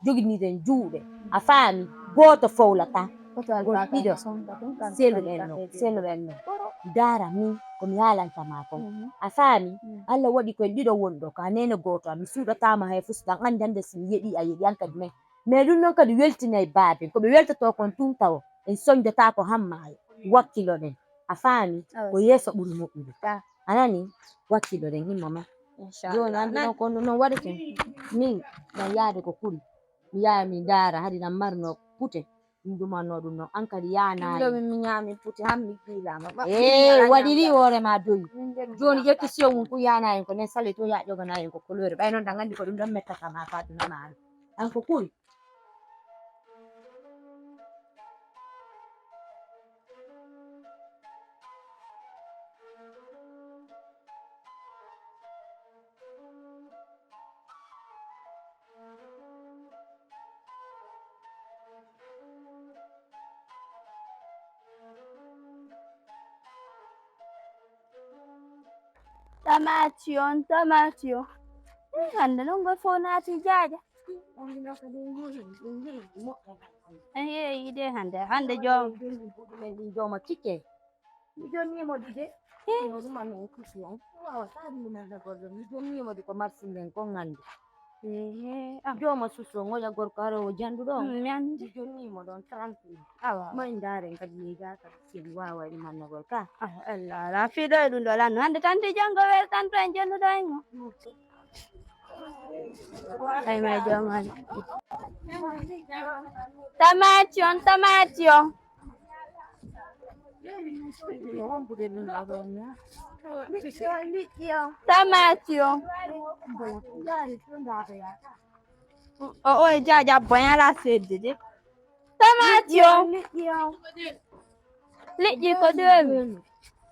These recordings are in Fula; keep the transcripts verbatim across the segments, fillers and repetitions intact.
Jogindiren juuɗe, a faami? Gooto fowlataa. Gol ɗiɗo. Seluɗen no, seluɗen no. Ndaara min ko mi haalanta maa kon. A faami? Alla waɗi koyen ɗiɗo woni ɗo, ka neene gooto am. Mi suuɗataama hay fus, ɗan anndi hannde si mi yeɗii, a yeɗii an kadi men. Mais ɗum noon kadi weltinay baaben. Ko ɓe weltotoo kon tun tawo. En sonjotaako haa maayo. Wakkiloɗen. A faami? Ko yeeso ɓuri moƴƴude. A nani? Wakkiloɗen himmo ma. Jooni anndi noon ko ɗum noon waɗeten. Min, ɗan yaade ko kuli. Mi yaha mi ndaara, hari ɗan marno pute. Min ɗumanno ɗum noon. An kadi yaanaani. Ɗum ɗo min mi ñaami pute, han mi giilaama. Ee, waɗiri hoore ma doyi. Jooni ƴetti siyo mum ko yaanayi en ko nen sali to ya ƴoganayi en ko couleur. Ɓay noon ɗan anndi ko ɗum ɗon mettata ma ka aduna ma ɗum. An ko kuli. Tamaati on, tamaati on. Eh, hannde noon ngol fof naati jaaja. Eyi, eyi, de hannde, hannde joom. Ɗin jooma kikke. Mi jonnii mo ɗi de. Eh. No ɗum amen kusi on. Waawa saari mi nana golle. Mi jonnii mo ɗi ko marsinden kon hannde. Eh, ah. Jooma suso ngoya gorko aroowo jannduɗo on. Mm, mi anndi. Mi jonnii mo ɗon trente mille. Awa. Moy ndaaren kadi mi yiɗaa kadi si mi waawa e ɗum annagol ka. Ah, Allah, ala fii ɗo e ɗum ɗo lanno. Hannde tan de janngo wel tan to en jonnuɗo en mo. Ay, ma jooma. Tamaati on, tamaati on. Tamaati on. O, o e jaaja boy ala sedde de. Tamaati on. Liƴƴi ko deux mille.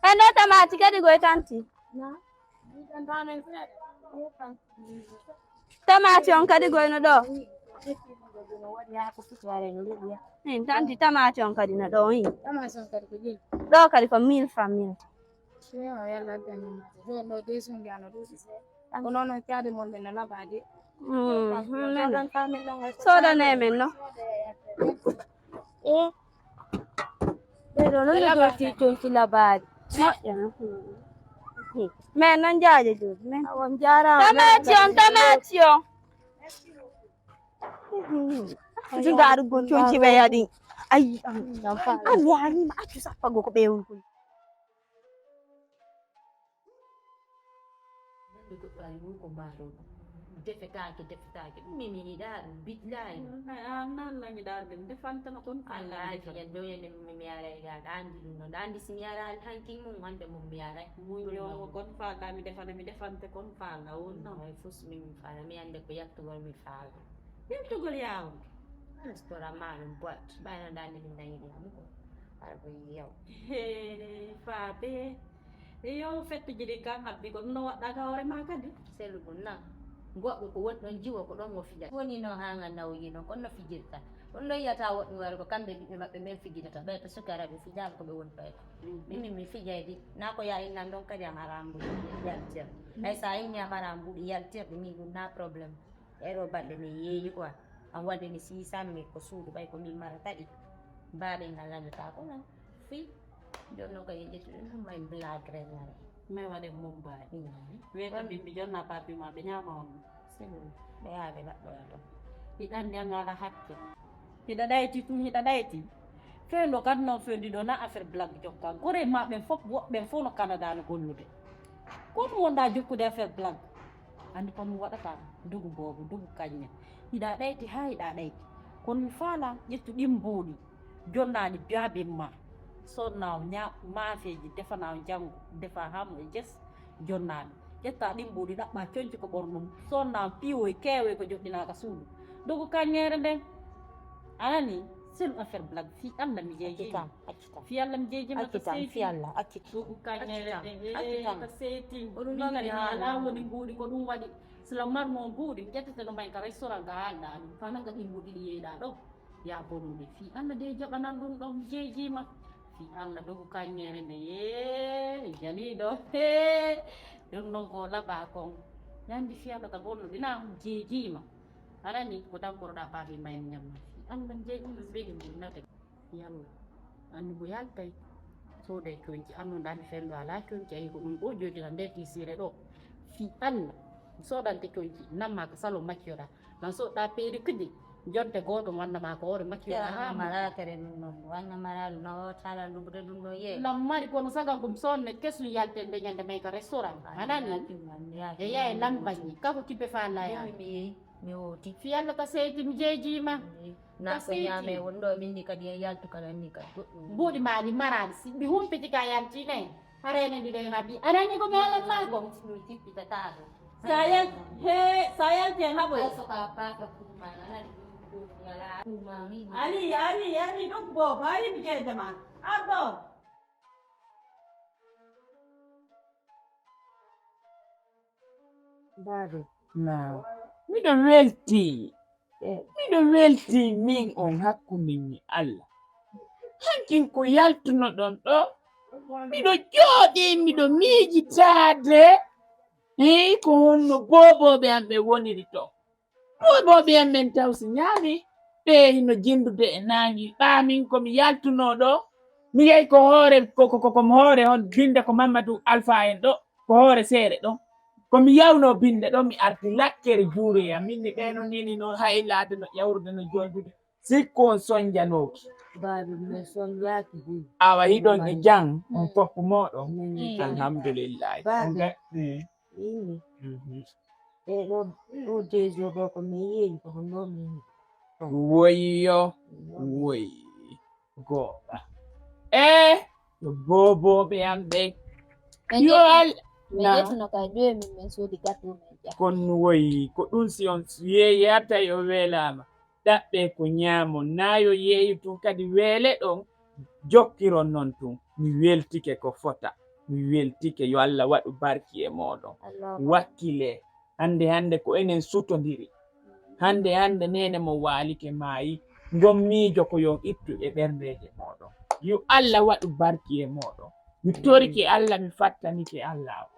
Hannde tamaati kadi goy tanti. Tamaati on kadi goy no ɗo. Min tanti tamaati on kadi no ɗo, hin. Ɗo kadi ko mille francs, mille. Ko noon on caade mon ɓe no laɓaade. Soodane men no. Ɓeɗo noon no jolti toon si laɓaade. Moƴƴa. Men noon jaaje jooɗi men. Awa, on jaaraama. Tamaati on, tamaati on. Singa aɗa gon conci ɓe yaɗi. Ayi, an yaanima accu sappa go ko ɓeewol kul. Nande goɗɗo ari wuro ko mbaɗon ɗum. Defetaake, defetaake. Ɗum min mi yiɗaa ɗum, billahi. An nan langi ɗaar ɗum, defantana kon. Allah aji en ɗo yende mi mi aray ga, ɗa andi ɗum ɗo. Ɗa andi si mi araali hanki mum, hande mum mi aray. Mun yo kon faala, mi defana, mi defante kon faala, won non. Ay fus min mi faala, mi ande ko yattugol mi faala. Yaltugol yaawude. An sport amma ɗum boat. Ɓayno ɗa andi ɗum nangi ɗum ko. Ara ko yaw. He, faabe. Yo fettuji ɗin kan habbi ko ɗum no waɗɗa ka hoore ma kadi. Sellu ɗum nan. Goɗɗo ko woni ɗon jiwo ko ɗon mo fija. Woni no hanga nawyi non, kono no fijirta. Ɗum ɗon yiyata woɗɗum wari ko kamɓe ɓiɓɓe maɓɓe men fijidata. Ɓay to sukara ɓe fijaama ko ɓe woni ɓay. Min min mi fijaydi. Na ko ya innan ɗon kadi an ara mbuɗi yaltir. Ay sa inni am ara mbuɗi yaltirɗi min ɗum na problème. Ɗee ɗoo balɗe min yeeyi quoi. An wadde mi six cent mille ko suudu ɓay ko min marata ɗi. Baaɓe ngal lanndataako nan. Fii. Jooni noon ko en ƴettude ɗum may blague renare. May waɗe mum baay. Weta bimbi jonna papi ma ɓe ñaama on. Sini. Ɓe yaa ɓe laɓɓoya ɗon. Hiɗa anndi an ala hakke. Hiɗa ɗayti tun, hiɗa ɗayti. Fewndo kadi noon fewndi ɗo na affaire blague jokka. Gore ma ɓen fof, woɓɓe ɓen fof no Canada no gollude. Ko ɗum wonɗa jokkude affaire blague. Anndi ko mi waɗata, dogu boobo, dogu kaññe. Hiɗa ɗayti haa hiɗa ɗayti. Kono mi faala ƴettu ɗin mbuuɗi. Jonnaani baaben ma. Sonna o ña-, maafeeji, defana o janngo, defa haa mo e jes, jonnaani. Ƴetta ɗin mbuuɗi ɗaɓɓa coñci ko ɓornum. Sonna o piiwoy keewoy ko joɗɗinaaka suudu. Dogu kaññeere nden. A nani? C'est une affaire blague. Fii Alla mi jeeji. Accitam, accitam. Fii Alla mi jeeji ma. Accitam, fii Alla, accitam. Dogu kaññeere nden. Accitam. Eh, ka seeti. Ko ɗum ɗon mi alaa woni mbuuɗi ko ɗum waɗi. Sila marmo mbuuɗi, mi ƴettete no mbayi ka restaurant ka haalɗa ɗum. Faa nanga ɗin mbuuɗi ɗi yeeyɗa ɗo. Ya bonude fii Alla de jaɓanan ɗum ɗon jeejiima. Fii Alla dogu kaññeere nde yee jaliiɗo. Hee. Ɗum ɗon ko laɓa kon. Yandi fii Alla ka bonno ɗina jeejiima. Alani ko tan koroɗa paami mayni ñamma. An man jeyi ɗum ɓe ɓe ɗum nata. Yalla. Annu bo yaltay. Soday conci. Annu ɗami felɗo ala conci. Ayi ko ɗum ɗo jojira nder tisire ɗo. Fi Allah. Sodante conci. Namma ko salo maccoɗa. Man soɗɗa peeri kadi. Jonte gooto wannama ko hoore maccoɗa. Ha mara kare ɗum ɗon. Wanna mara ɗum no tala lubude ɗum ɗo ye. Lam mari kono saga gum sonne kesu yalte nde ñande may ka restaurant. Anani. E yaye lam bañi. Kako kibe fa laya. Mi yeyi. Mi wooti. Fi Allah ka seyti mi jeejima. Na ko ñaame won ɗo min ni kadi en yaltu kala ni kadi goɗɗum. Mbuuɗi maali maraali si ɓi humpiti ka yalti ne. Harene ndi ɗen habi. Anani ko mi halan ma ko. Ɗum tippitata ɗo. Sa yal he sa yalti en haɓoy. Ay so ka paka kuma na na ɗum ɗum yala kuma mi. Ali ali ali ɗum bo bari mi jeejama. Arɗo. Baaba. Naam. Miɗo weltii. Miɗo weltii min on hakkunde mi Allah. Hankin ko yaltunoɗon ɗo. Miɗo jooɗii, miɗo miijitaade. Hii ko honno boobooɓe am ɓe woniri ɗo. Ɗuuɗooɓe en men taw si ñaami, ɓe hino jinndude e naangi. Ɓaa min ko mi yaltunoo ɗo, mi yehi ko hoore, ko, ko, ko, ko mi hoore on binnde ko Mammadu Alfa en ɗo, ko hoore seere ɗon. Ko mi yawnoo binnde ɗon, mi arti lakkere juuroya. Min ni ɓee noon nini noon hay laade no ƴawrude no jondude. Sikku on sonjanooki. Baabi, mi sonjaaki. Awa hiɗon e jam, on fof mooɗon. Alhamdulillahi. Baabi. Ini. Eɗo ɗo dejo ɗo ko mi yeeyi ko ɗum ɗo min. Woyyo, woy. Gooɓa. E boobooɓe am ɓen. Yo al. Min ƴettuno kay ɗo e min min soodi gato min ƴa. Kon woy ko ɗum si on yeeyata yo weelaama. Ɗaɓɓe ko ñaamon, naa yo yeeyu tun kadi weele ɗon, jokkiron non tun. Mi weltike ko fota, mi weltike, yo Allah waɗu barki e mooɗon. Wakkile, hannde hannde ko enen sutondiri. Hannde hannde neene mo waalike maayi, ngon miijo ko yo ittu e ɓerndeeje mooɗon. Yo Allah waɗu barki e mooɗon. Mi torike Allah, mi fattanike Allah.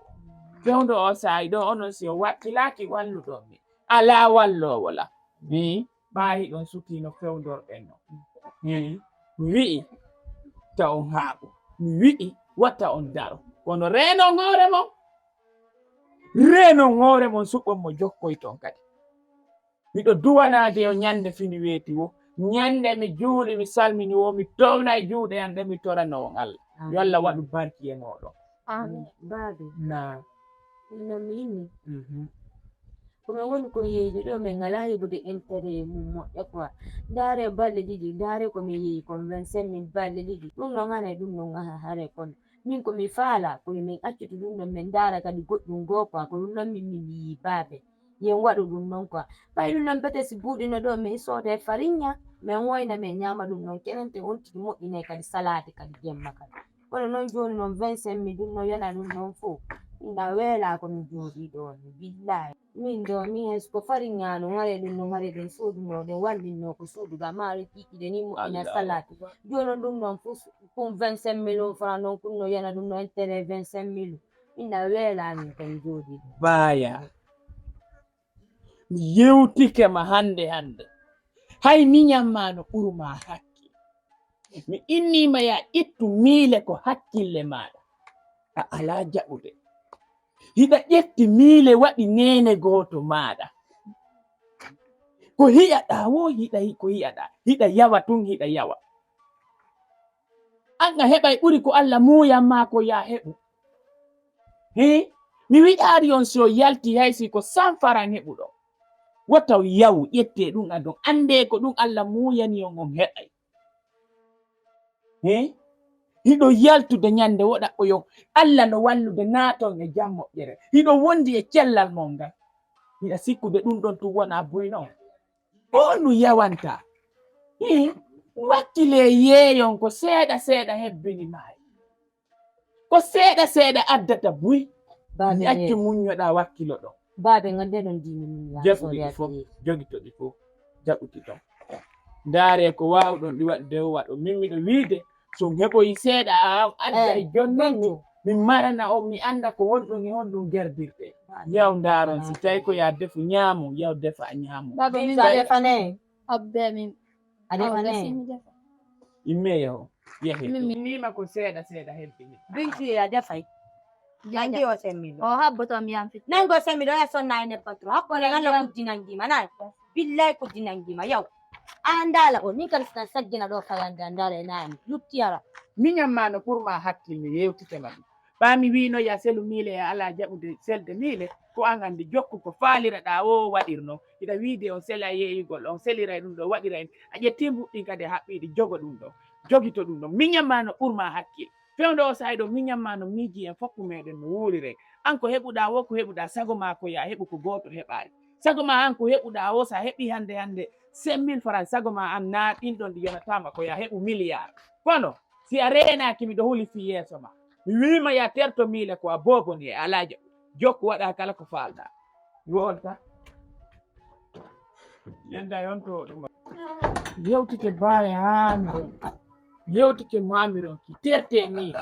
Fewndo o saa'i ɗo onon si o wakkilaaki walluɗon mi. Alaa walloowo la. Mi ɓaayi ɗon sutii no fewndorɗen non. Hii, mi wi'i ta on haaɓu, mi wi'i wata on daro. Kono reenon hoore mon, reenon hoore mon suɓon mo jokkoyton kadi. Miɗo duwanaade yo ñande fini weeti wo, ñande mi juuli mi salmini wo, mi towna e juuɗe an ɗe mi torano on Allah. Yo Allah waɗu barki e mooɗon. Amin. Baabi. Naa. Inno mi inni. Ko min woni ko yeeyde ɗo, min ngalaa heɓude intérêt mum moƴƴa quoi. Ndaare balɗe ɗiɗi, ndaare ko mi yeeyi kon vingt-cinq mille balɗe ɗiɗi. Ɗum ɗon hane, ɗum ɗon aha hare kono. Min ko mi faala, ko min accude ɗum ɗon, min ndaara kadi goɗɗum goo quoi. Ko ɗum ɗon min, min yii baabe. Yen waɗu ɗum ɗon quoi. Ɓay ɗum ɗon bete si buuɗino ɗo, min sooda e farinya, min woyna, min ñaama ɗum ɗon. Kenente on tigi moƴƴinay kadi salaade kadi jemma kadi. Kono noon jooni noon vingt-cinq mille ɗum noon yana ɗum noon fof. Min ɗa weelaa ko mi jooɗii ɗo ni, billahi. Min ɗo, mi hes ko fari ñaano, ŋare ɗum no ŋare ɗen soodunoo ɗen, wallinnoo ko suudu ga maaro kiikiiɗe ni moƴƴina salati. Jooni noon ɗum noon fof, ɗum vingt-cinq mille on franc noon, ɗum no yana ɗum no intérêt vingt-cinq mille. Min ɗa weelaa min ko mi jooɗii ɗo. Baaya. Mi yewtike ma hannde hannde. Hay miñan ma no ɓuru ma hakkil. Mi innii ma ya ittu miile ko hakkille maaɗa. A alaa jaɓude. Hiɗa ƴetti miile waɗi neene gooto maaɗa. Ko hiyaɗaa wo hiɗa ko hiyaɗaa. Hiɗa yawa tun hiɗa yawa. An a heɓay ɓuri ko Alla muuyan ma ko ya heɓu. Hii, mi wi'aari on si on yalti hay si ko san faran heɓuɗon. Wota on yawu, ƴettee ɗum adon, anndee ko ɗum Alla muuyani on on heɓay. Hii, hiɗo yaltude ñande woɗa o yo Alla no wallude naaton e jam moƴƴere. Hiɗo wondi e cellal mon ngal. Hiɗa sikkude ɗum ɗon tun wona buy non. Ko honɗum yawanta? Hii, wakkilee yeeyon ko seeɗa seeɗa hebbini maayi. Ko seeɗa seeɗa addata buy. Baabe mi accu muññoɗaa wakkiloɗon. Baabe ngal nde ɗon diini min ya. Jaɓuɗi ɗi fof, jogitoɗi fof, jaɓuti ɗon. Ndaaree ko waawɗon ɗi waɗude o waɗo. Min miɗo wiide, so on heɓoyi seeɗa a adda e jonnonde. Min marana on, mi annda ko wonɗum e honɗum gerbirɗe. Yaw ndaaron, si tawi ko ya defu ñaamo, yaw defa a ñaamo. Baba, min Binta, a defanee? Abbe, min a defanee? Gasi mi defa. Imme yaho, yahe. Min, min. Innima ko seeɗa seeɗa hebbini. Binti a defay. Nangi o semmiɗo. O habboto mi yam fitta. Nangi o semmiɗo, ya sonna e nebban tro. Hakko ne ngana kuddi nangima, nan. Billahi kuddi nangima, yaw. An dala o, min kadi sina saggina ɗo fayande an dala e nani. Lutti ara. Miñam ma no ɓurma hakkille yewtitema ɗum. Ɓaa mi wiino ya selu miile e alaa jaɓude selde miile, ko an anndi jokku ko faaliraɗaa o waɗirno. Hiɗa wiide on sela yeeyugol, on seliray ɗum ɗo, waɗiray a ƴetti mbuɗɗin kadi e haɓɓiiɗi jogo ɗum ɗo, jogito ɗum ɗo. Miñam ma no ɓurma hakkil. Fewndo o saa'i ɗo miñam ma no miiji en foppu meɗen no wuuliren. An ko heɓuɗaa wo ko heɓuɗaa sago maa ko ya heɓu ko gooto heɓaali. Sago maa an ko heɓuɗaa o sa heɓi hannde hannde cinq mille francs sago maa an naa ɗin ɗon ɗi yonataama ko ya heɓu milliard. Kono si a reenaaki miɗo huli fii yeeso ma. Mi wiima ya terto miile ko a boobo ni e alaaja. Jokku waɗa kala ko faalɗaa. Wolta. Yenda yonto ɗum. Yewtike baawe haa mi ronki. Yewtike maa mi ronki. Terte ni.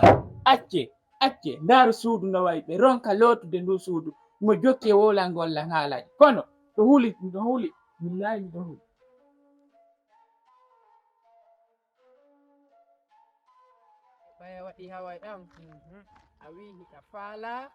Acce, acce. Ndaaru suudu no wayi ɓe ronka lootude ndu suudu. Mo jokki e wowlangol lan haalaaji. Kono ɗo huli, ɗo huli. Billahi ɗo huli. Ɓaya waɗi haway ɗam. Mhm. A wi hiɗa faala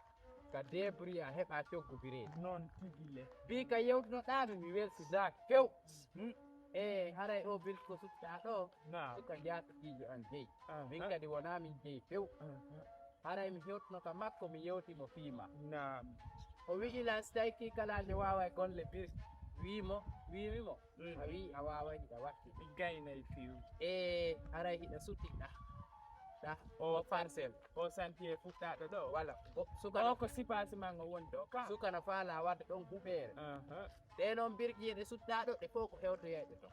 ka débrouille a heɓa coggu biredi. Noon tigi le. Bi ka yewtunoɗaami mi welsidaaki few. Mhm. E haray o birti ko sutta ɗo. Naam. Suka jaatikiijo an jeyi. Aha. Min kadi wonaa min jeyi few. Aha. Haray mi hewtuno ka makko mi yewti mo fii ma. Naam. O wi'i lan si tawi kii kala ne waaway golle birti. Wii mo, wiimi mo. Mm. A wi'i a waaway hiɗa watti. Mi gaynay few. E haray hiɗa sutiɗa. Ɗa o parcelle. O santier fuɗɗaaɗo ɗo. Wala. O suka o ko sipasiman o woni ɗo ka. Suka na faala wadde ɗon huɓeere. Aha. Ɗe noon birƴiiɗe suttaaɗo ɗe fof ko hewtoyayɗe toon.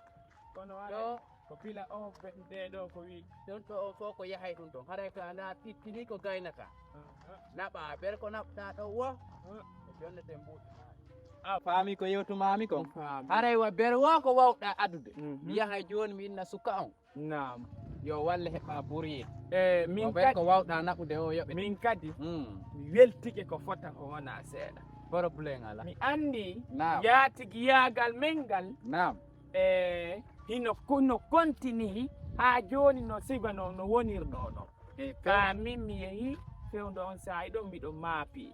Kono ɗo waɗa ko pila o be-, ɗe ɗo ko wi. Ɗum ɗo on fof ko yahay ɗum ɗon. Haray ko ana tittini ko gaynata. Aha. Naɓa ɓer ko naɓɗa ɗo wo. Aha. Ko jonnete mbuuɗi. A faami ko yewtumaami kon. Faami. Haray wa ber wo ko wawɗa adude. Mhm. Mi yahay jooni mi inna suka on. Naam. Yo walle heɓa buriye. E min kadi ko wawɗa naɓude o yoɓe. Min kadi. Mm. Mi weltike ko fota ko wona seeɗa. Problème ala. Mi anndi. Naam. Yaatigiyaagal men ngal. Naam. E hino ko no continue haa jooni no siba no, no wonirɗo ɗo. E ka min mi yehi fewndo on saa'i ɗon miɗo maapi.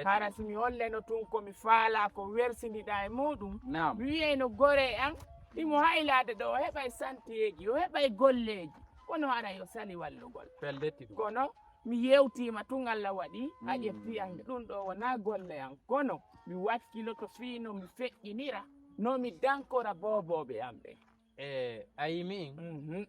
Hara si mi holleno tun ko mi faala ko wersindiɗa e muɗum. Naam. Mi wi'ayno gore an himo haylaade ɗo o heɓay santiyeeji o heɓay golleeji kono hara yo sali wallugol. Pelletti ɗum. Kono mi yewtiima tun Allah waɗi a ƴetti an ɗum ɗo wonaa golle an kono mi wakkiloto fii no mi feƴƴinira no mi dankora boobooɓe an ɓen. E a yimi in. Mhm.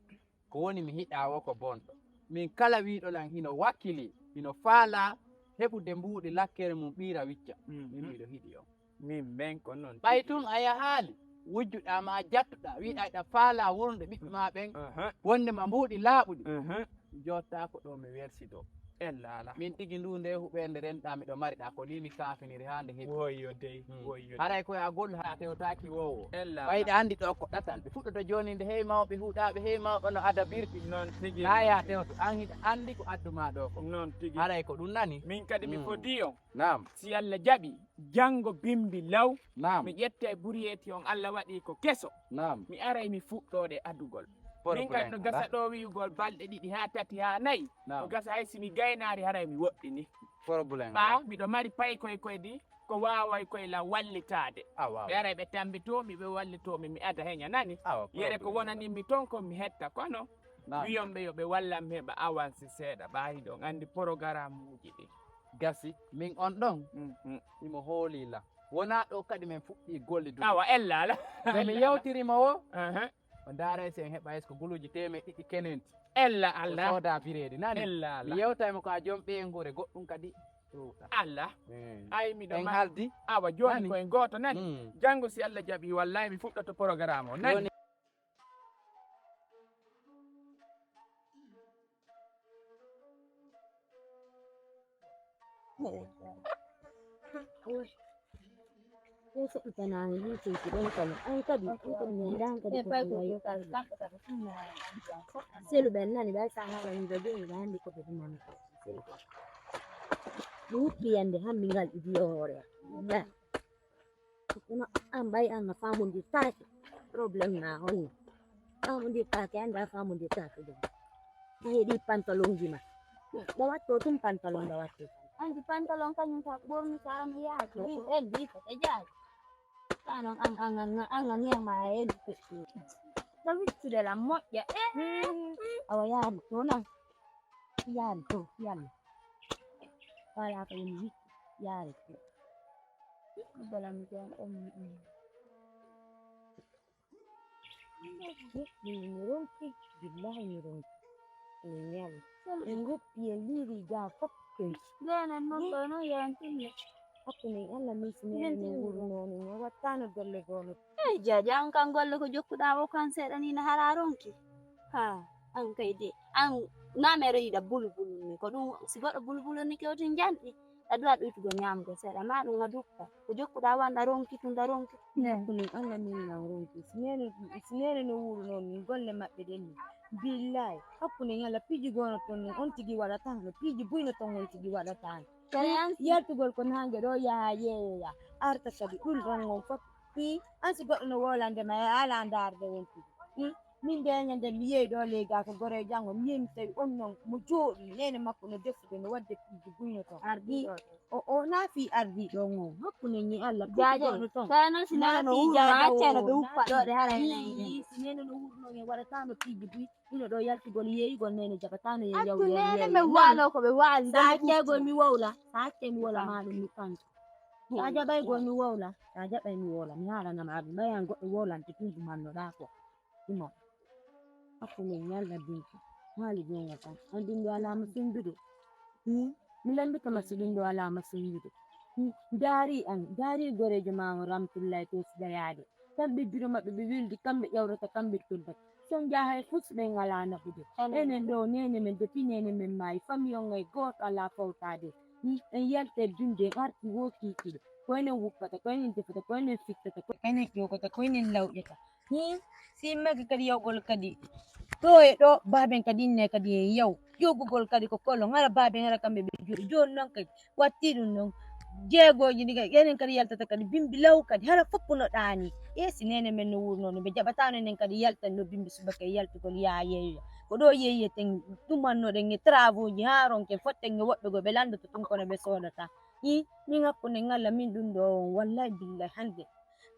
Ko woni mi hiɗa wo ko bonɗo. Min kala wiɗo lan hino wakkili hino faala heɓude mbuuɗi lakkere mum ɓiira wicca. Mhm. Min miɗo hiɗi on. Min men ko noon ɓay tigi. Tun a yahaali wujjuɗa ma jattuɗa wiɗa ɗa faala wurnude ɓiɓɓe ma ɓen. Aha. Wonde ma mbuuɗi laaɓuɗi. Aha. Jotta ko ɗo mi wersido. Ella ala. Min tigi ndu nde huɓeende renɗa miɗo mari ɗa ko ni mi kafiniri haa nde heɓi. Woyo dey. Hmm. Woyo dey. Haray koye a gol haa tewtaaki wowo. Ella ala. Ɓayɗa anndi ɗo ko ɗatal ɓe fuɗɗoto jooni nde heewi mawɓe huuɗaaɓe heewi mawɓe no adabirti. Noon tigi. Naa yaa tewto an hiɗa anndi ko adduma ɗo ko. Noon tigi. Haray ko ɗum nani. Min kadi mi fodii on. Naam. Si Allah jaɓi janngo bimbi law. Naam. Mi ƴetta e buryeeti on Allah waɗi ko keso. Naam. Mi aray mi fuɗɗoode adugol. Min kadi no gasa ɗo wi'ugol balɗe ɗiɗi haa tati haa nayi. Naam. No gasa hay si mi gaynaari haray mi woɗɗini. Problème. Ɓaa miɗo mari paykoy koydi ko waaway koy lan wallitaade. Ɓe aray ɓe tammbitoo mi ɓe wallitoo mi mi ada heña nani. Yere ko wonani mi toon ko mi hetta kono. Naam. Wiyon ɓe yo ɓe wallan mi heɓa avance seeɗa ɓaa hiɗon anndi porogaramuuji ɗi. Gasi min on ɗon. Mhm. Imo hoolii lan. Wonaa ɗo kadi min fuɗɗii gollidude. Awa ella ala. So mi yewtiri mo wo. Aha. O ndaaray si en heɓa hay so ko guluuji teemeɗɗe ɗiɗi kenenti. Ella Allah. O sooda bireedi nani. Ella Allah. Mi yewtay mo ko a joom ɓeynguure goɗɗum kadi. Allah. Eh. Ay miɗo en haldi. Awa jooni ko en gooto nani. Mm. Janngo si Allah jaɓi wallahi mi fuɗɗoto programme o nani. Selu ɓen nani ɓay sa haala mi jogi mi ɓe anndi ko ɓe ɗum woni. Mi wuppi yande han mi ngal idi hoore. Kono an ɓay an a famondirtaake. Problème na honni. Famondirtaake, annda famondirtaake ɗum. A heɗi pantalon ji ma. Ɗo watto tum pantalon ɗo watto. Anndi pantalon kañum ka ɓorni ka an yaaki. Min en bi ko ɓe jaaki. Kanon an an an an an an ma en. Ɗo wittude lan moƴƴa. Awa yaari to nan. Yaari to yalla. Wala ko en wittu yaari to. Bala mi jan on mi. Mi ronki, billahi mi ronki. Mi ñawi. Min goppi e liiri ga fof koy. Gana non ɗo non yantinne. Hakkunde Allah min si nene no wurno ni, no wattano golle gono. Ey jaaja, an kan golle ko jokkuɗa o kan seeɗa ni na hara ronki. Ha, an kay de. An na mere yiɗa bulbulu ni. Ko ɗum si goɗɗo bulbulu ni kewti njanɗi. A duwa ɗuytugo ñaamgo seeɗa ma ɗum a dukka. Ko jokkuɗa wanda ronki tun da ronki. Hakkunde Allah min na ronki. Si nene, si nene no wurno ni golle maɓɓe ɗen ni. Billahi, hakkunde ñala piiji gono ton ni on tigi waɗata no piiji buyno ton on tigi waɗata no. Yaltugol ko nange ɗo yaha yeeyoya arta kadi ɗum ɗon on fof. Hi an si goɗɗo no wolande ma e ala ndarde wontude. Hi min nde ñande mi yeeyi ɗo leyga ko gore janngo mi yeeyi mi tawi on noon mo jooɗi nene makko no defude no wadde piiji buyno ton. Ardi o o na fi ardi ɗo ngo hakkunde ñi Allah piiji gono ton. Kano si nana no wuro accano ɓe uppa ɗo ɗe hara ene ene. Si nene no wurno en waɗatano piiji buy. Ino ɗo yaltugol yeeyugol nene jaɓataano ye yaw yeeyi. Nene min waalo ko ɓe waali. Sa accegol mi wowla, sa accee mi wowla ma ɗum mi panto. Sa jaɓaygol mi wowla, sa jaɓay mi wowla, mi haalana ma ɗum. Ɓayan goɗɗo wowlante tun ɗum annoɗa ko. Ɗumo. Hakku min ñalla binta. Maali gonga tan. An ɗum ɗo alama sunduɗo. Hmm? Mi lambi kama si ɗum ɗo alama sunduɗo. Hmm? Daari an, daari gorejo ma on Ramtullahi to sidayaade. Kamɓe biro maɓɓe ɓe wildi, kamɓe ƴawrata, kamɓe toddata. Son jaha e fus ɓe ngala naɓude. Enen ɗo nene men defi nene men maayi, fami on ngay gooto ala fawtaade. En yalte dunde en arti wo kiikiɗe. Ko enen wuppata, ko enen defata, ko enen fittata, ko enen ƴoogata, ko enen lawƴata. Hi, si magi kadi yawgol kadi. Ɗo e ɗo, baaben kadi inne kadi e yaw. Ƴoogugol kadi ko kolo, ngara baaben ngara kamɓe ɓe juri. Jooni noon kadi, watti ɗum noon jeegooji ɗi kadi enen kadi yaltata kadi bimbi law kadi hara fof no ɗaani. E si nene men no wurno no ɓe jaɓatano enen kadi yaltan no bimbi subaka e yaltugol yaa yeeyoya ko ɗo yeeyeten ɗumannoɗen e travaux ji haa ronken fotten e woɓɓe goo ɓe lanndoto tun kono ɓe soodata. I min hakkunde ngalla min ɗum ɗo on wallahi billahi hannde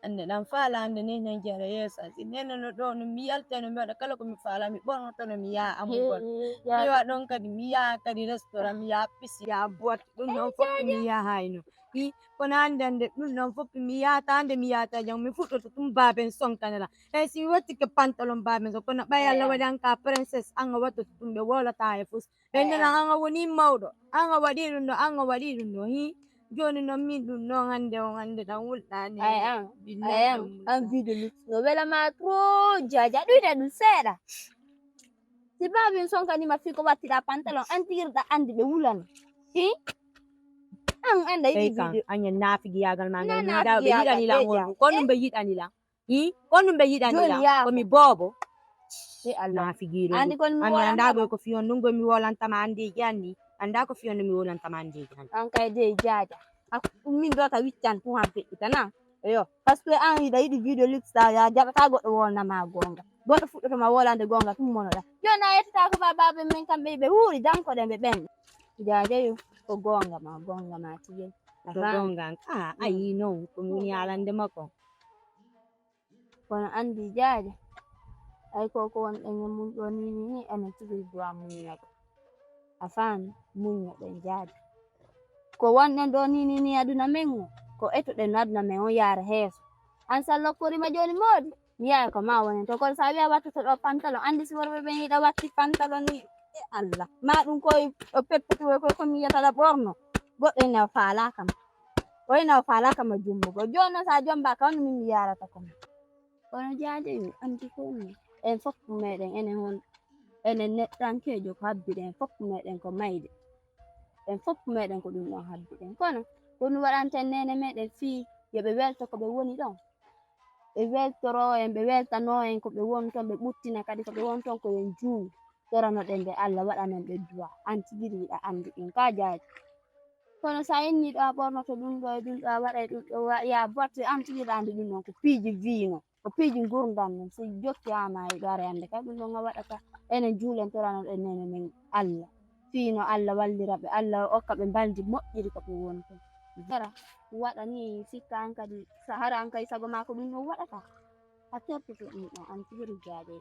Annde ɗam faala annde nene jara yeeso si nene no ɗo no mi yalta no mi waɗa kala ko mi faala mi ɓornoto no mi yaha amugol mi wa ɗon kadi mi yaha kadi restaurant mi yaha pisi yaha boite ɗum ɗon fof mi yahayno i kono annde annde ɗum ɗon fof mi yahata annde mi yahata jam mi fuɗɗoto ɗum baaben sonkanela eyi si mi wattike pantalon baaben son kono ɓay allah waɗi an ka princesse an a wattoto ɗum ɓe wolata e fus ɓe ndena an a woni mawɗo an a waɗi ɗum ɗo an a waɗi ɗum ɗo hi Jooni noon min ɗum noon hannde on hannde tan wulɗaani. Ay an, ay an, an video ni no wela ma trop jaaja ɗuyɗa ɗum seeɗa. Si baabin son kadi ma fii ko wattiɗa pantalon an tigirɗa anndi ɓe wulana. Hi? An annda yiɗi video. Aña naafigiyaagal ma ngal mi daw ɓe yiɗani lan wonɗum ko ɗum ɓe yiɗani lan. Hi? Ko ɗum ɓe yiɗani lan ko mi boobo. Naafigiro anndi kon mi annda goy ko fiyon ɗum goy mi wolantama anndeeji anni annda ko fiyon ɗum mi wolantama anndeeji anni. An kay dey jaaja. Min ɗo ka wiccan tun han feƴƴitana. Eyo, parce que an hiɗa yiɗi video lipsa ya jaɓata goɗɗo wolna ma gonga. Goɗɗo fuɗɗoto ma wolande gonga tun monoɗa. Joni a yettata ko fa babe men kamɓe ɓe wuuri danko ɗen ɓe ɓen. Jaaja yo ko gonga ma gonga ma tiyel. Ko gonga an ka ayi non ko min yalande makko. Kono anndi jaaja ay ko ko wonɗen e mum ɗo ni ni ni enen tigi duwa muññoɗo a faami muññoɗen jaaja ko wonɗen ɗo ni ni ni aduna men o ko etoɗen no aduna men o yaara heeso an sa lokkorima jooni moodi mi yaaya ko ma wonen to kono sa wiya wattoto ɗo pantalon anndi si worɓe ɓen yiɗa watti pantalon ni e allah ma ɗum koye o peppeti woy koye komi yiyata ɗa ɓorno goɗɗo ene o faalaka ma o ene o faalaka ma jumbugo jooni noon sa jombaka on min mi yarata ko ma kono jaaja yo anndi ko ɗum en fof meɗen enen hon enen neɗɗankeejo ko habbiɗen en fof meɗen ko mayde en fof meɗen ko ɗum ɗon habbiɗen kono ko ɗum waɗanten nene meɗen fii yo ɓe welto ko ɓe woni ɗon ɓe weltoro en ɓe weltano en ko ɓe woni ton ɓe ɓuttina kadi ko ɓe woni ton ko yen juulu toranoɗen ɓe allah waɗanen ɓe duwa an tigi ɗum yiɗa anndi ɗum ka jaaji Kono so a innii ɗo a ɓornoto ɗum ɗo e ɗum ɗo a waɗa e ɗum ɗo wa- ya botte an tigi ɗaande ɗum ɗon ko piiji viino, ko piiji ngurdan ɗum. Si jokki ama e ɗo aɗa annde kay ɗum ɗon a waɗata. Enen juulen torano ɗen nene men Allah. Fiino Allah wallira ɓe, Allah okka ɓe mbalndi moƴƴiri ko ɓe woni kon. Dara waɗa ni sikka an kadi, sa hara an kay sago maa ko ɗum ɗon waɗata. A tertoto ɗum ɗon, an tigi jaaɓe.